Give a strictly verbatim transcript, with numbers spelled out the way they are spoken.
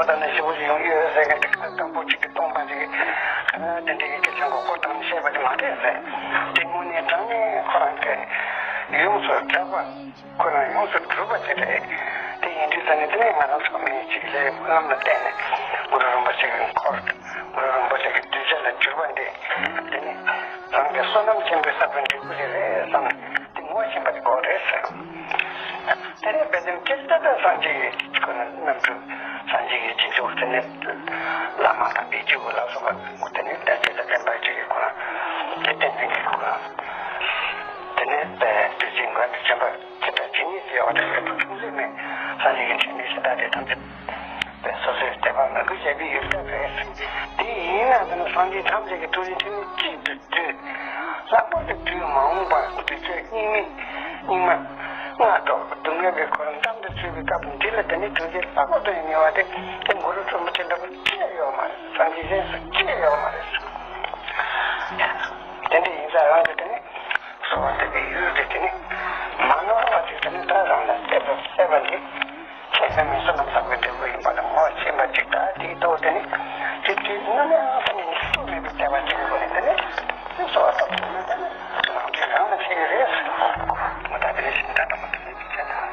ད་ནི་ཞེ་པོ་ཅིག་ཡོང་གི་ཡོད་ཟེར་མཁན་དེ་ག་སྐམ་པོ་ཅིག་གིས་སྟོང་པ་ཅིག་གིས་ཨ་དེ་འདྲའི་སྐད་ཆ་མགོ་སྐོར་བཏང་ནས་བཤད་པ་དེ་མ་རེད་ཟེར། དེ་དངོས་གནས་དྲང་གནས་ཁོ་རང་གིས་ཡོངས་སུ་གྲགས་པ། ཁོ་རང་ཡོངས་སུ་གྲུབ་པ་ཅིག་རེད། དེ་ཡིན་དུས་ཙང་ནས་དེ་ནས་ང་རང་ཚོ་མི་གཅིག་ལས་སྨོན་ལམ་ལ་བརྟེན་ནས་གུ་རུ་རིན་པོ་ཆེ་གི་འཁོར། གུ་རུ་རིན་པོ་ཆེ་གི་གདུལ་བྱ་ལ་གྱུར་པ་འདི། དེ་ནི་རང་གི་བསོད་ནམས་ཆེན་པོའི་ས་བོན་འབྲས་བུ་ཞིག་རེད་བསམ་ནས་དེ་ངོ་ཤེས་པ་དེ་ཁོ་རེད་ཟེར། དེ་ནས་དཔེ་དེབ་ཀྱི་ལྟ་སྟངས་སངས་རྒྱས་ཀྱི་ཁོ་ན་རྣམ་འཕྲུལ། སངས་རྒྱས་ཀྱི་རྗེས་འཇུག་དེ་ནས་བླ་མ་དང་དཔེ་བརྒྱུད་པ་ལ་སོགས་པ་དེ་ནས་བདེན་བཞི་དང་བདེན་པ་བརྒྱད་ཀྱི་སྒོ་ནས་དེ་བསྟན་འཛིན་གྱི་སྒོ་ནས་དེ་ནས་དཔེ་བདུད་རྩི་མགོན་དུ་བྱོན་པ་དེ་ལྟར་ཇི་སྙེད་ཅིག་ཡོད་པ་དང་། ཡོད་པ་ཁུངས་ལུང་མེད། སངས་རྒྱས་ཀྱི་འཕྲིན་ལས་གཞན་དག་དེ་ཐམས་ཅད་དཔེ་སོ་སོའི་དད་པ་མོས་གུས་བྱས་པའི་ཡུལ་ལྟར་རེད། དེ་ཡིན་ན་དེ་ནི་སངས་རྒྱས་ཐམས་ཅད་ཀྱི་ཐུགས་རྗེ་ཐུགས་ཉིད་གཅིག་ཏུ་བསྡུས། ལྷག་པར་དུ་དུས་མ་འོངས་པ་དུས་ཚོད་སྙིགས་མའི་སྙིགས་མ་ལྔ་དང་སྡུག་བསྔལ་གྱི་འཁོར་ལམ་འགྲམ་དུ་ཚུད་པའི་སྐབས་འདི་ལ་དེ་ནི་ཐུགས་རྗེ་ལྷག་པར་དུ་ཡང་ཉེ་བ་དེ་དེ་གུ་རུ་རིན་པོ་ཆེ་འདྲ་པོ་ཅི་ཡང་ཡོད་མ་རེད། སངས་རྒྱས་གཞན་སུ་ཅི་ཡང་ཡོད་མ་རེད། དེ་འདྲ་ཡིན་ཙང་རང་གི་དེ་ནི་གསོལ་བ་འདེབས་པའི་ཡུལ་དེ་དེ་ནི་མ་ནོར་བ་ཅིག་དེ་ནི་ད་རང་ལ་གསལ་པོ་གསལ་བ་འདི།